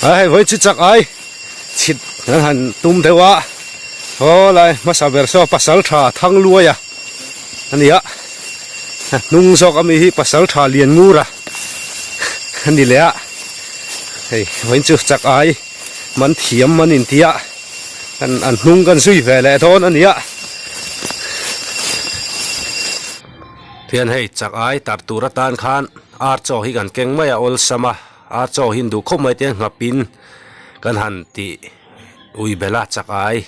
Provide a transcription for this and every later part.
A hei vawi chu chak ai chhit kan han tum deuh a haw lai hmasa ber saw pasal tha thang luai a a ni a hnung zawk ami hi pasal tha lian ngur a a ni leh a hei vawiin chu chak ai man thiam an inti a an an hnung kan zui ve leh dawn a ni a. Thian hei chak ai tar tur atan khan ar chaw hi kan keng mai a awlsam a ar chaw hi an duh khawp mai te nghapin kan han tih ui belh a chak ai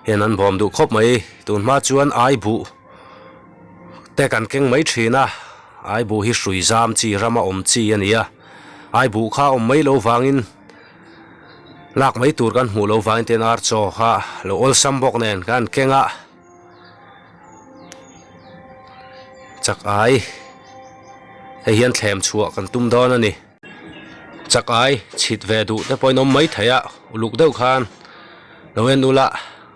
hian an bawm duh khawp mai tun hma chuan ai buh te kan keng mai thin a ai buh hi hrui zam chi rama awm chi a ni a ai buh kha awm mai loh vangin lak mai tur kan hmuh loh vangin ten ar chaw kha lo awlsam bawk nen kan keng a. Chak ai hei hian thlem chhuah kan tum dawn a ni chak ai chhit ve duh te pawhin awm mai thei a uluk deuh khan lo en ula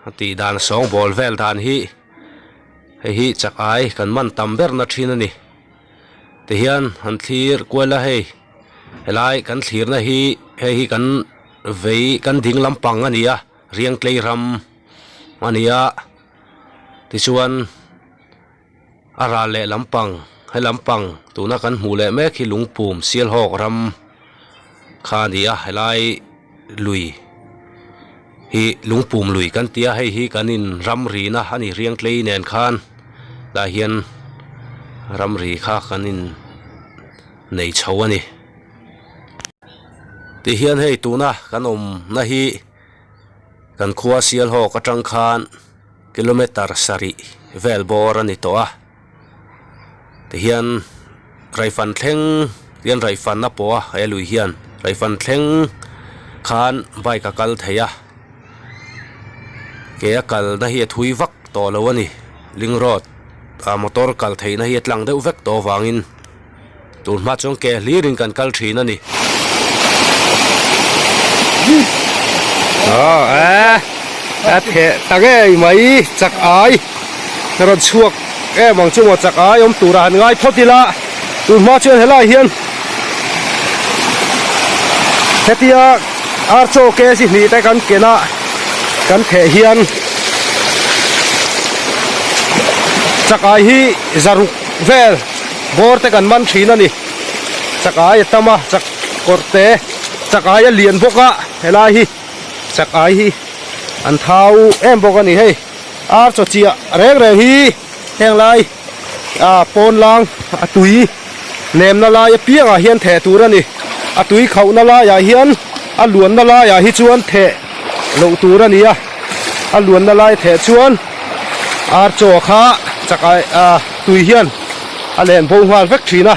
a tih dan sawng bawl vel dan hi hei hi chak ai kan man tam ber na thin a ni tihian han thlir kual a hei helai kan thlirna hi hei hi kan vei kan ding lampang a ni a. Riangtlei ram a ni a tichuan a ral leh lampang he lampang tuna kan hmuh leh mek hi lungpum sialhawk ram kha a ni a helai lui hi lungpum lui kan ti a hei hi kan in ram rina a ni Riangtlei nen khan tah hian ramri kha kan in nei chho a ni tihian hei tuna kan awmna hi. Kan khua Sialhawk atang khan kilometer sarih vel bawr a ni tawh a tihian raifan thleng tihian raifan a pawh a he lui hian raifan thleng khan bike a kal thei a ke a kalna hi a thui vak tawh lo a ni ling road ah motor kal theihna hi a tlang deuh vek tawh avangin. Tun hma chuan ke hlirin kan kal thin a ni. Aw eh a theh ta ngei mai chak ai rawn chhuak em ang chu maw chak ai awm tura han ngai phawt ila tun hma chuan helai hian hetia ar chaw ke chi hnih te kan ken a kan theh hian chak ai hi zaruk vel. Bawr te kan man thin a ni. Chakai a tam a, chak kawr te chakai a lian bawk a helai hi chakai hi an thau em bawk a ni hei. Ar chaw chiah reng reng hi heng lai ah pawn lang a tui nemna lai apiangah hian theh tur a ni. A tui khauhna laiah hian a luanna laiah hi chuan theh loh tur a ni a, a luanna lai theh chuan ar chaw kha chakai ah tui hian a len bo nghal vek thin a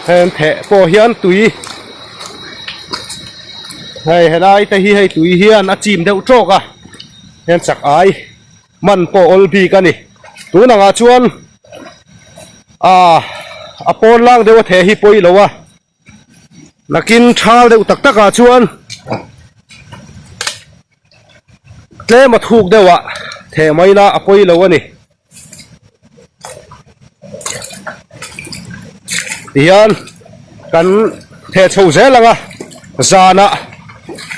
heng theh pawh hian tui hei helai te hi hei tui hian a chim deuh tawk a heng chak ai man pawh awl bik a ni tun angah chuan ah a pawn lang deuh a theh hi pawi lo a. Nakin thal deuh tak takah chuan tlem a thuk deuh ah theh mai ila a pawi lo a ni. Tihian kan theh chho zel ang a, zanah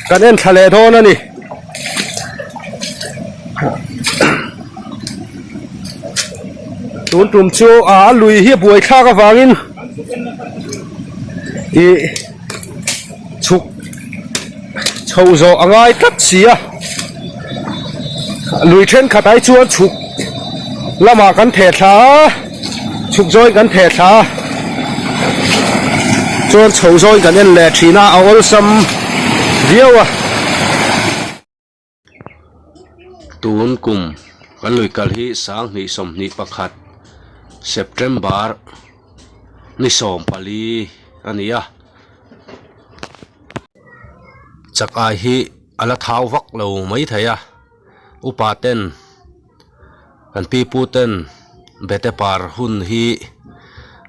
kan en thla leh dawn a ni. Tun tum chu a lui hi a buai thlak avangin ih chhuk chho zawh a ngai tlat si a lui thenkhat ai chuan chhuk lamah kan theh thla a chhuk zawin kan theh thla a chuan chho zawin kan en leh thin a a awlsam viau a. Tun kum kan lui kal hi 2021 September ni 14 a ni a chak ai hi a la thau vak lo mai thei a upa ten Kan pipu ten bete par hun hi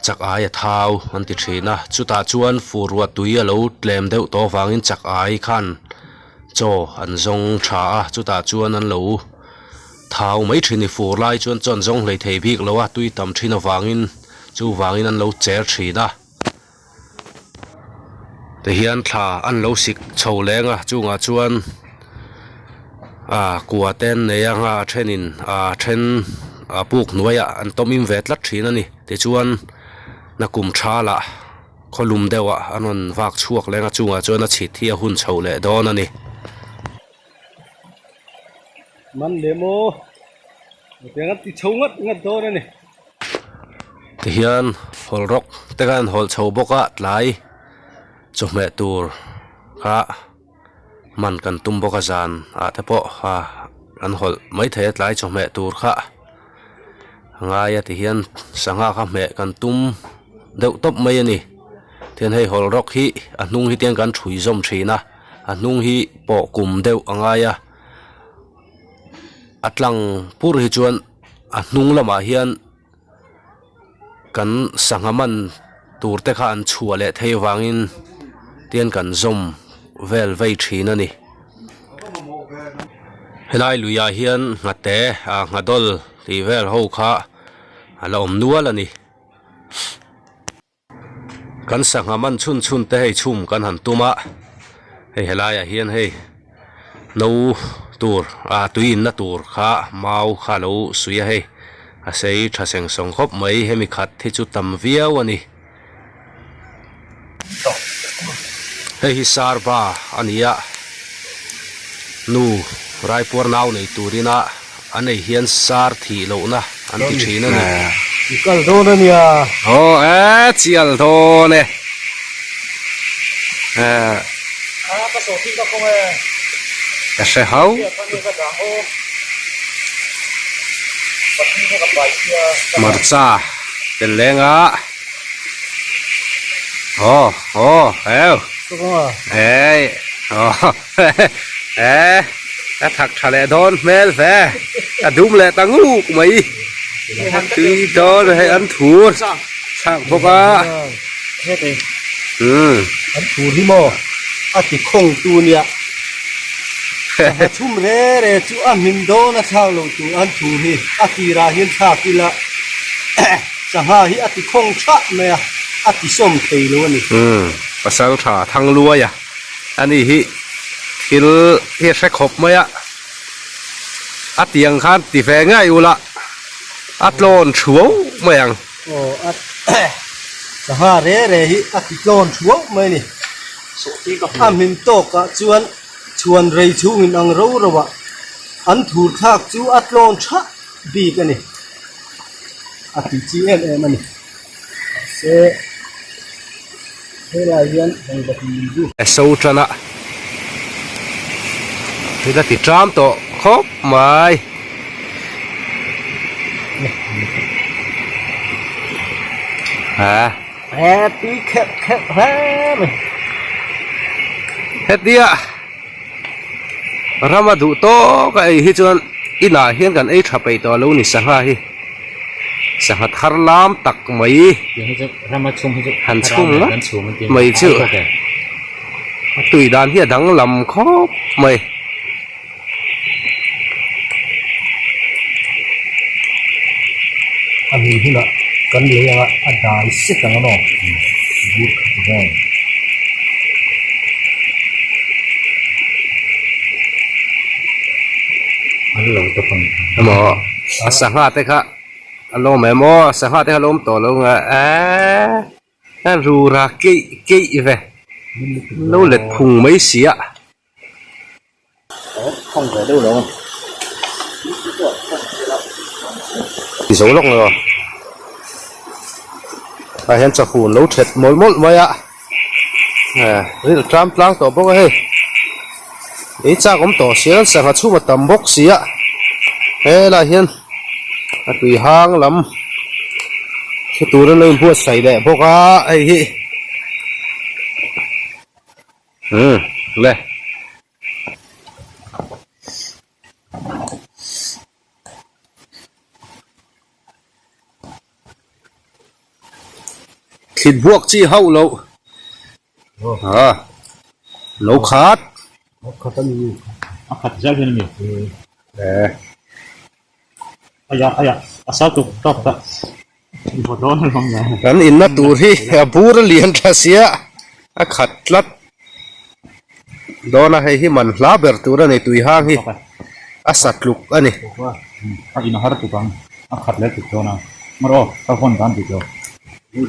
chak ai a thau an ti thin a chutah chuan fur ruah tui a lo tlem deuh tawh avangin chak ai khan chaw an zawng tha a chutah chuan an lo thau mai thin a ni fur lai chuan chaw an zawng hlei thei bik lo a tui tam thin avangin chuvangin an lo cher thin a. Tihian thla an lo sik chho leng a chungah chuan ah kua te an nei anga a thenin ah then ah puk hnuaiah an tawm im ve tlat thin a ni tichuan nakum tha lah khaw lum deuhah an rawn vak chhuak leng a chungah chuan a chhit hi a hun chho leh dawn a ni. Man leh maw hetiang an ti chho ngat ngat dawn a ni. Tihian hawlh rawk te khan an hawlh chho bawk a tlai chawhmeh tur kha man kan tum bawk a zan ah te pawh a an hawlh maithei a tlai chawhmeh tur kha a ngai a tihian sangha kha hmeh kan tum deuh tawp mai a ni tihian hei hawlh rawk hi a hnung hi tiang kan ṭhui zawm ṭhin a a hnung hi pawh kum deuh a ngai a a tlang pur hi chuan a hnung lamah hian kan sangha man tur te kha an chhuah leh thei avangin tian kan zawm vel vei thin a ni helai luiah hian nghate ah nghadawl tih vel ho kha a la awm nual a ni. Kan sangha man chhun chhun te hei chhum kan han tum a, hei helaiah hian hei no tur ah tui inna tur kha mau kha a lo suih a hei a sei tha seng sawng khawp mai hemi khat hi chu tam viau a ni. Hei hi sarba a ni a, nu raipuar nau nei turina an ei hian sar thih lohna an ti thin a ni. I kal dawn a nia. Aw e chial dawn e. A ka sawh thin ka kawng e. Ka hre hau. Hmarcha tel leng a. Aw aw heu ei aw e ka thak tha leh dawn hmel ve ka dum leh ta nguk mai tui dawn hei an thur chhak bawk a umm an thur hi maw a ti khawng tu nia a chhum re re chu a hmin dawn a thlak lo tur an thur hi a tirah hian thlak ila. Sangha hi a ti khawng thah mai a, a ti sawm thei lo a ni. Umm, pasal tha thang luai a, ani hi thil hi a hre khawp mai a, a tiang khan ti ve ngei ula, a tlawn thuau mai ang. Aw, a sangha re re hi a ti tlawn thuau mai a ni. A hmin tawkah chuan chhuan rei chhungin ang ro ro ah an thur thlak chu a tlawn thah bik a ni. A tih chi em em a ni. Mahse helai hian vangvat min bu. A so tan a, thil a ti ṭam tawh khawp mai. Ha. He tui kherh kherh hle mai. Hetia. Rama duh tawk a ei hi chuan inah hian kan ei tha peih tawh lo ni sangha hi sangha thar lam tak mai han chhum ngawt mai chu a tui dan hi a danglam khawp mai. A ni hunah kan lei anga a dai sek ang a maw bur khat vel. An lo tawp ang. Emaw a sangha te kha a lawm em aw a sangha te kha a lawm tawh lo nga eee a rura keih keih ve lo let phung mai sia. Ti zo lawk lo ah hian chawhun lo that mawlh mawlh mai a eh ril tlam tlang tawh bawk a hei ei chak awm tawh sia sangha chhum a tam bawk si a helaiah hian a tui hang lam hre turin a inbuatsaih leh bawk a hei hi umm le. Thlit buak chi hauh loh a lo khat. Khat a ni. A khat zel hian a ni. Eh. Aya aya a sal tuk tawk ta. Kan inna tur hi a bur a lian tha sia a khat tlat. Dawn a hei hi man hla ber tur a ni tui hang hi a sa tluk a ni. A in a har tuk ang a khat leh tuk dawn a mar aw ka hawn dan dik lo. Nge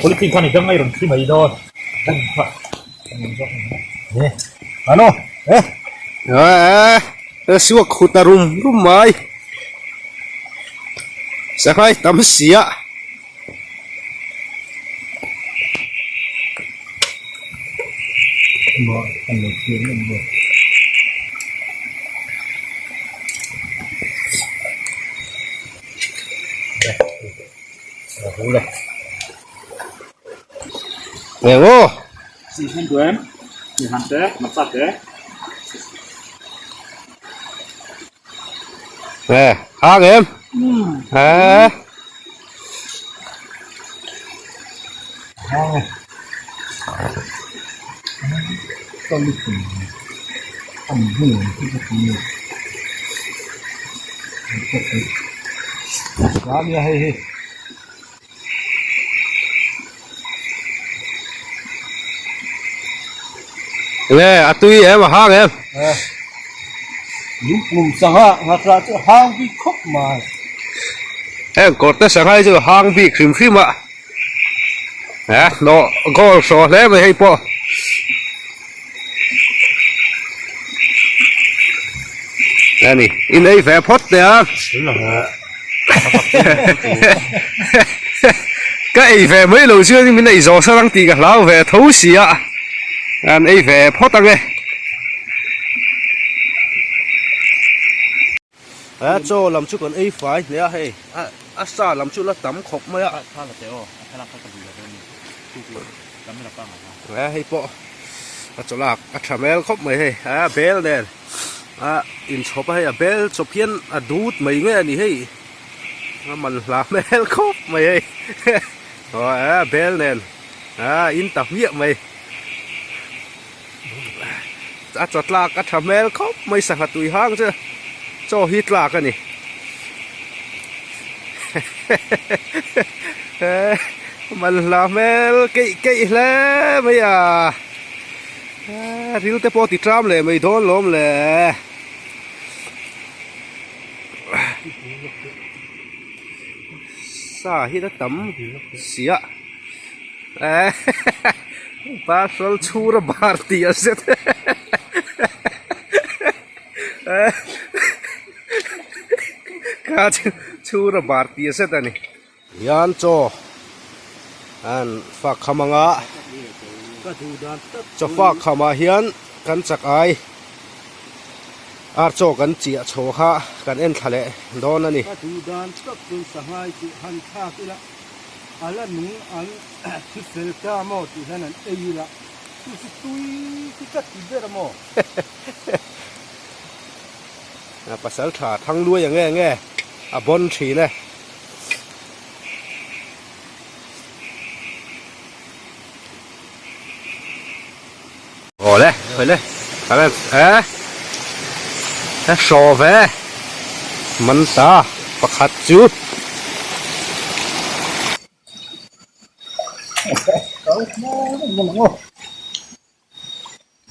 polythene khan i dang a i rawn thli mai dawn. Ano eh eh suak khut a rum rum mai sanghai tam si a. Eng aw. Nè, hang em. Hả? Nge a tui em a hang em? Lungpum sangha nghatla chu hang bik khawp mai. Heng kawrte sangha hi chu hang bik hrim hrim a. He hnawh goal hraw hle mai hei pawh. Ani in ei ve phawt teh a. Ka ei ve mai lo chuan min ei zawh sarang tih ka hlau ve tho si a. An ei ve phawt ang e. A chaw lam chu kan ei fai hle a hei a sa lam chu la tam khawp mai a. Hei pawh a chaw lak a tha hmel khawp mai hei a bel nen a inchhawp a hei a bel chawp hian a dut mai nge a ni hei a man hla hmel khawp mai hei aw a bel nen a in ta hmiah mai a chaw tlak a tha hmel khawp mai sangha tui hang chu chaw hi tlak a ni. Malhla hmel keih keih hle mai a ril te pawh ti tram leh mai dawn lawm le sa hi la tam sia pasal chhura bar tih a zet Kha chu chhura bar tir zet a ni. Hian chaw an fak kham ang a, chaw fak kham ah hian kan chak ai ar chaw kan chiah chho kha kan en thla leh dawn a ni. Ka duh dan tak chuan sanghai chu han thlak ila a la nung an thi fel ta maw tih hian an ei ila chu chu tui chu ka ti ber a maw. Pasal tha thang luai ang nge nge a bawn thin e. Awle awle e e hraw ve man ta pakhat chu.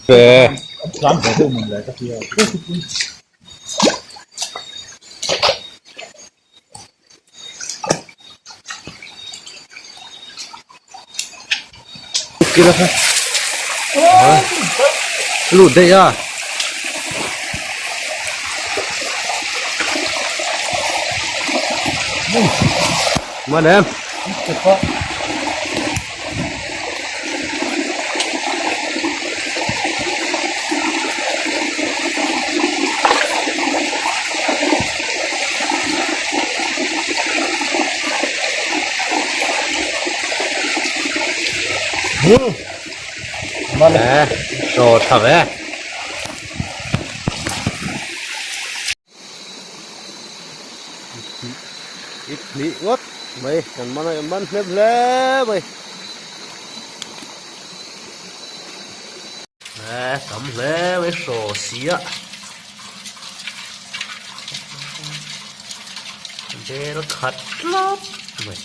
Ve. Lut daih a. Man em. Eh, chaw tha ve. Ip hnih ngawt mai kan man a, man hlep hle mai. Eh, tam hle mai hraw sia. Bel khat tlat mai.